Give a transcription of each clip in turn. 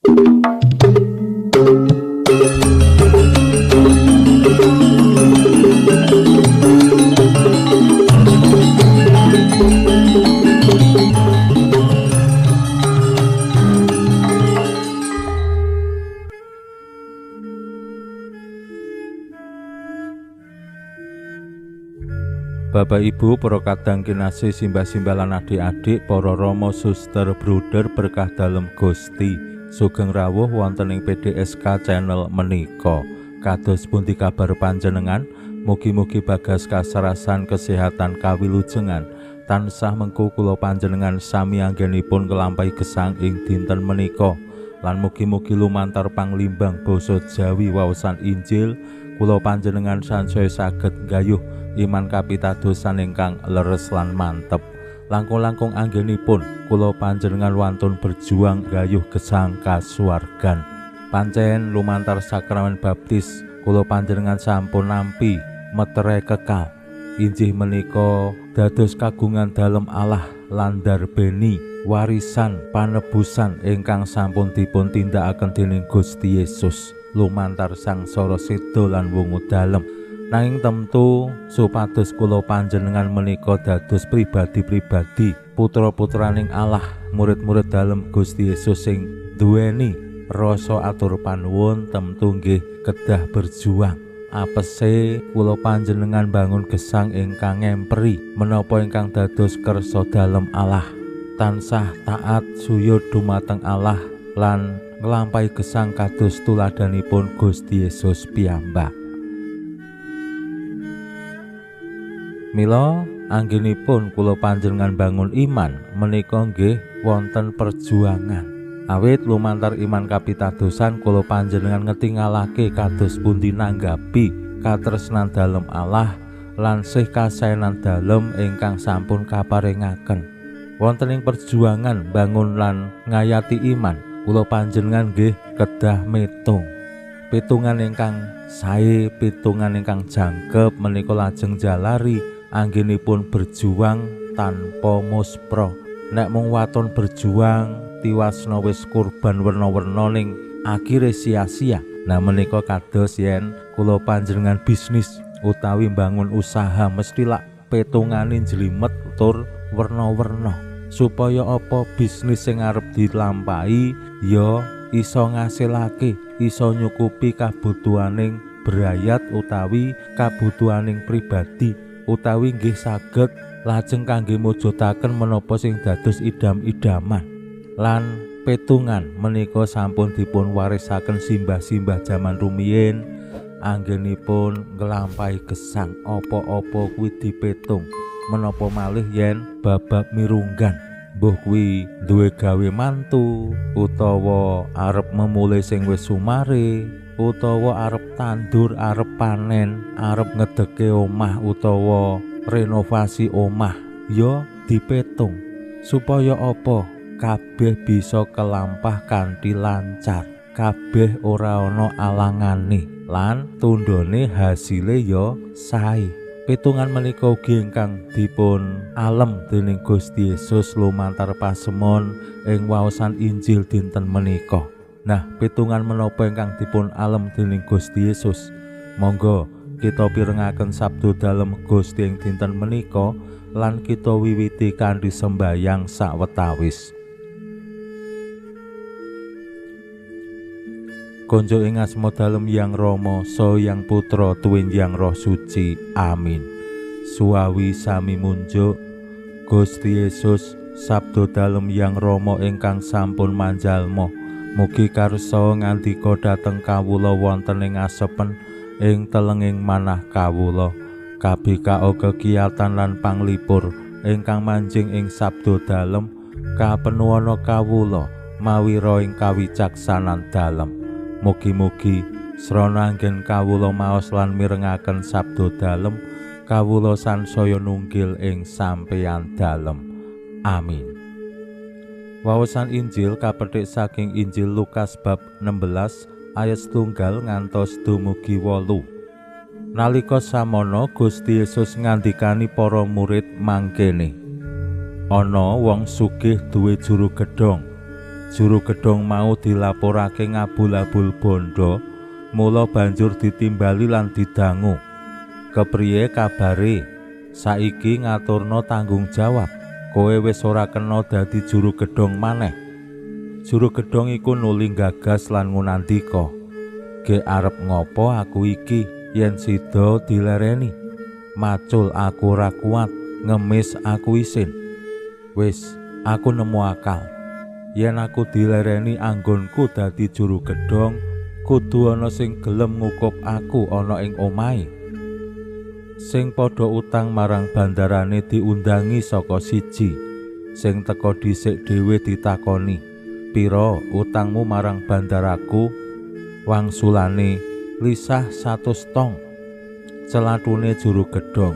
Bapak Ibu, para kadang kinasih, simbah-simbah lan adik-adik, para rama, suster, bruder berkah dalem Gusti. Sugeng rawuh wonten ing PDSK channel menika. Kados pundi kabar panjenengan? Mugi-mugi bagas kasarasan kesehatan kawilujengan tansah mengku kula panjenengan sami anggenipun nglampahi gesang ing dinten menika. Lan mugi-mugi lumantar panglimbang basa Jawi waosan Injil kula panjenengan sansaya saged nggayuh iman kapitadosan ingkang leres lan mantep. Langkung-langkung anggenipun kula panjenengan wantun berjuang gayuh gesang kasuwargan. Pancen lumantar sakramen baptis kula panjenengan sampun nampi meterai kekal. Injih menika dados kagungan dalem Allah lan darbeni warisan panebusan ingkang sampun dipun tindakaken dening Gusti Yesus lumantar sangsara seda lan wungu dalem. Nanging tentu supados kula panjenengan menika dados pribadi-pribadi putra-putraning Allah, murid-murid dalem Gusti Yesus sing duweni rasa atur panuwun, tentu nggih kedah berjuang. Apese kula panjenengan bangun gesang ingkang ngemperi menapa ingkang dados kersa dalem Allah, tansah taat suyud dumateng Allah lan nglampahi gesang kados tuladanipun Gusti Yesus piyambak. Mila anggenipun kula panjenengan bangun iman menika nggih wonten perjuangan. Awit lumantar iman kapitadosan kula panjenengan ngetingalake kados pundi nanggapi katresnan dalem Allah lan sih kasaenan dalem ingkang sampun kaparingaken. Wonten ing perjuangan bangun lan ngayati iman kula panjenengan nggih kedah metung. Pitungan ingkang sae, pitungan ingkang jangkep menika lajeng jalari anggenipun berjuang tanpa muspra. Nek mung waton berjuang tiwasna wis kurban werna-werna ning akhire sia-sia. Nah menika kados yen kula panjenengan bisnis utawi mbangun usaha mesti lak petungane jlimet tur werna-werna. Supaya apa bisnis sing arep dilampahi ya iso ngasilake, iso nyukupi kabutuhaning brayat utawi kabutuhaning pribadi, utawi nggih saged lajeng kangge mujudaken menapa sing dados idam-idaman. Lan petungan menika sampun dipun warisaken simbah-simbah jaman rumiyin anggenipun nglampahi gesang apa-apa kuwi dipetung. Menapa malih yen babab mirunggan, mbuh kuwi duwe gawe mantu utawa arep memule sing wis sumare, utawa arep tandur, arep panen, arep ngedeke omah utawa renovasi omah, ya dipetung. Supaya apa? Kabeh bisa kelampah kanthi lancar, kabeh ora ana alangane lan tundhone hasile ya sae. Pitungan menika ugi ingkang dipun alem dening Gusti Yesus lumantar pasemon ing waosan Injil dinten menika. Nah, pitungan menapa ingkang dipun alem dening Gusti Yesus? Monggo kita pirengaken sabda dalem Gusti ing dinten menika lan kita wiwiti kanthi sembayang sawetawis. Konjo ing asma dalem Yang Rama, Saha Yang Putra, tuwin Yang Roh Suci. Amin. Suwawi sami munjuk Gusti Yesus, sabda dalem Yang Rama ingkang sampun manjalma. Mugi karsa ngandika dhateng kawula wonten ing asepen ing telenging manah kawula. Kabikao kekiyatan lan panglipur ingkang manjing ing sabda dalem kapenuwana kawula mawira ing kawicaksanan dalem. Mugi-mugi srana anggen kawula maos lan mirengaken sabda dalem, kawula sansaya nunggil ing sampeyan dalem. Amin. Wawasan Injil kapethik saking Injil Lukas bab 16 ayat 1 ngantos dumugi 8. Nalika samono Gusti Yesus ngandikani para murid mangkene. Ana wong sugih duwe juru gedhong. Juru gedhong mau dilaporake ngabul-abul bondo, mula banjur ditimbali lan didangu. Kepriye kabare? Saiki ngaturna tanggung jawab. Kowe wis ora kena dadi juru gedhong maneh. Juru gedhong iku nuli gagas lan ngunandika, "Ge arep ngopo aku iki yen sida dilereni? Macul aku ora kuat, ngemis aku isin. Wis, aku nemu akal. Yen aku dilereni anggonku dadi juru gedhong, kudu ana sing gelem ngukup aku ana ing omahe." Sing padha utang marang bandarane diundangi saka siji. Sing teka dhisik dhewe ditakoni, "Pira utangmu marang bandaraku?" Wangsulane, "Lisah 100 tong." Celatune juru gedhong,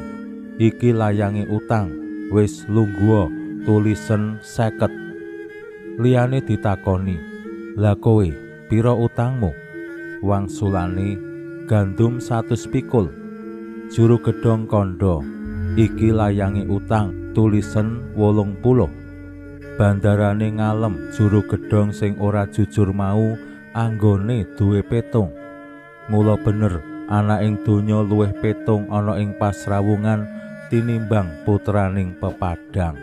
"Iki layange utang, wis lungguha tulisen 50." Liyane ditakoni, "Lah kowe, pira utangmu?" Wangsulane, "Gandum 100 pikul." Juru gedhong kandha, "Iki layange utang, tulisen 80." Bandarane ngalem juru gedhong sing ora jujur mau anggone duwe petung. Mula bener ana ing donya luwih petung ana ing pasrawungan tinimbang putraning pepadang.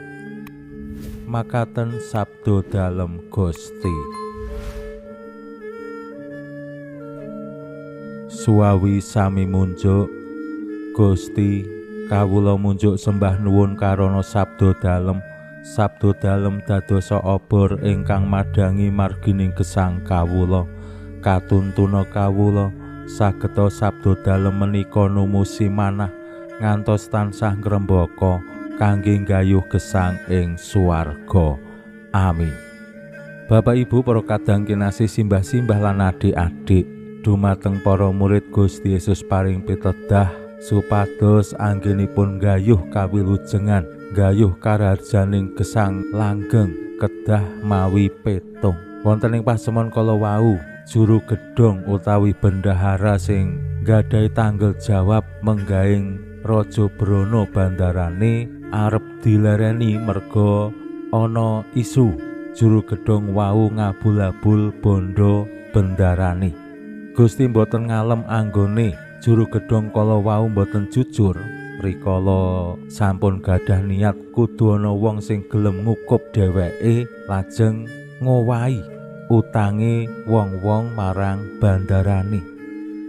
Makaten sabda dalem Gusti. Suwawi sami munjuk Gusti, kawula munjuk sembah nuwun karana sabda dalem. Sabda dalem dadosa obor ingkang madhangi margining gesang kawula. Katuntuna kawula sageta sabda dalem menika numusi manah ngantos tansah ngrembaka kangge nggayuh gesang ing swarga. Amin. Bapak Ibu para kadang kinasih, simbah-simbah lan adik-adik, dumateng para murid Gusti Yesus paring pitedah supados anggenipun nggayuh kawilujengan, nggayuh karaharjaning gesang langgeng kedah mawi petung. Wonten ing pasemon kala wau, juru gedhong utawi bendahara sing nggadahi tanggung jawab menggaing Raja Brana bandarane arep dilereni merga ana isu juru gedhong wau ngabul-abul bondo bendarane. Gusti mboten ngalem anggone juru gedhong kala wau mboten jujur. Rikala sampun gadah niat kudu ana wong sing gelem ngukup dheweke lajeng ngowahi utange wong-wong marang bandarane.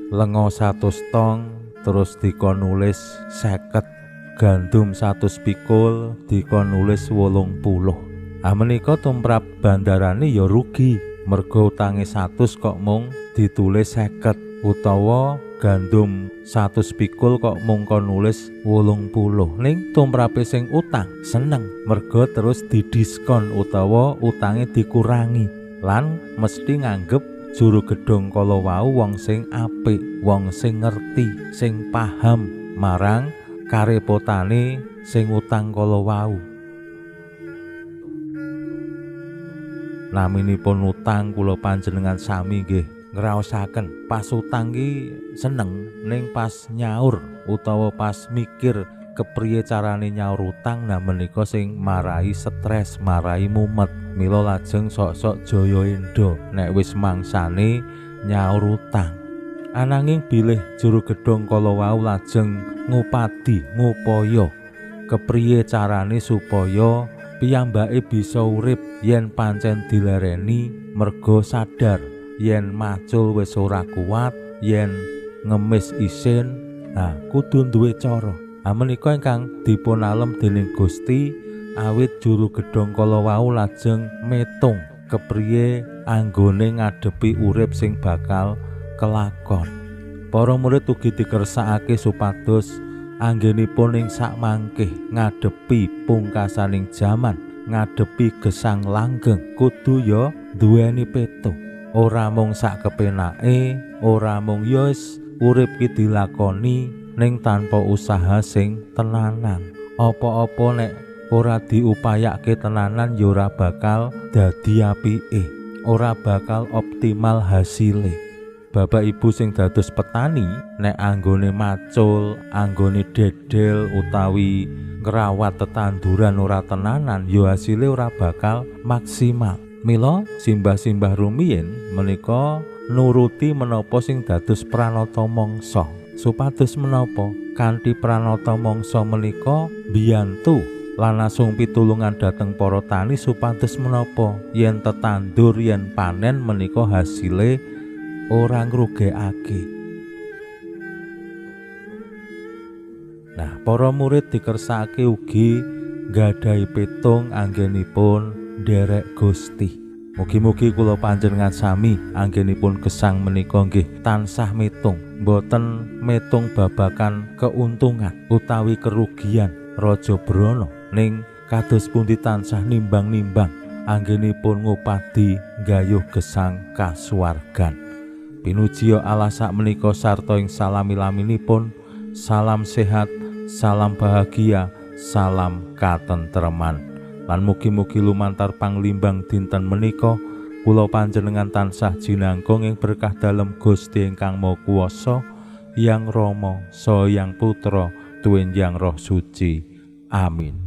Lenga 100 tong terus dikon nulis 50, gandum 100 pikul dikon nulis 80. Amenika tumrap bandarane ya rugi, mergo utange 100 kok mung ditulis 50, utawa gandum 100 pikul kok mung kon nulis 80. Ning tumrape sing utang seneng mergo terus didiskon utawa utange dikurangi, lan mesti nganggep juru gedhong kala wau wong sing apik, wong sing ngerti, sing paham marang karepotane sing utang kala wau. Naminipun utang kula panjenengan sami nggih ngraosaken. Pas utang ki seneng, ning pas nyaur utawa pas mikir kepriye carane nyaur utang, nah menika sing marai stres, marai mumet. Mila lajeng sok-sok jaya endo nek wis mangsane nyaur utang. Ananging bilih juru gedhong kala wau lajeng ngupadi, ngupaya kepriye carane supaya piyambake bisa urip yen pancen dilereni, merga sadar yen macul wis ora kuat, yen ngemis isin, nah kudu duwe cara. Menika ingkang dipun alem dening Gusti awit juru gedhong kala wau lajeng metung kepriye anggone ngadepi urip sing bakal kelakon. Para murid ugi dikersakake supados anggenipun ing sakmangke ngadepi pungkasaning jaman, ngadepi gesang langgeng, kudu ya duweni petung. Ora mung sak kepenake, ora mung yos urip ki dilakoni ning tanpa usaha sing tenanan. Apa-apa nek ora diupayake tenanan ya ora bakal dadi apike, ora bakal optimal hasile. Bapak Ibu sing dados petani nek anggone macul, anggone dedel utawi ngrawat tetanduran ora tenanan ya hasile ora bakal maksimal. Mila simbah-simbah rumiyin menika nuruti menapa sing dados pranata mangsa. Supados menapa kanthi pranata mangsa menika mbiyantu lan asung pitulungan dhateng para tani supados menapa yen tetandur yen panen menika hasile ora ngrugekake. Nah, para murid dikersakake ugi nggadahi petung anggenipun nderek Gusti. Mugi-mugi kula panjenengan sami anggenipun gesang menika nggih tansah mitung, boten metung babakan keuntungan utawi kerugian Raja Brana, ning kados pundi tansah nimbang-nimbang anggenipun ngupadi nggayuh gesang kasuwargan. Pinuji Allah sakmenika sarta ing salami-laminipun. Salam sehat, salam bahagia, salam katentreman. Lan mugi-mugi lumantar panglimbang dinten menika kula panjenengan tansah jinangkung ing berkah dalem Gusti ingkang Maha Kuwasa, Yang Rama, Saha Yang Putra, tuwin Yang Roh Suci. Amin.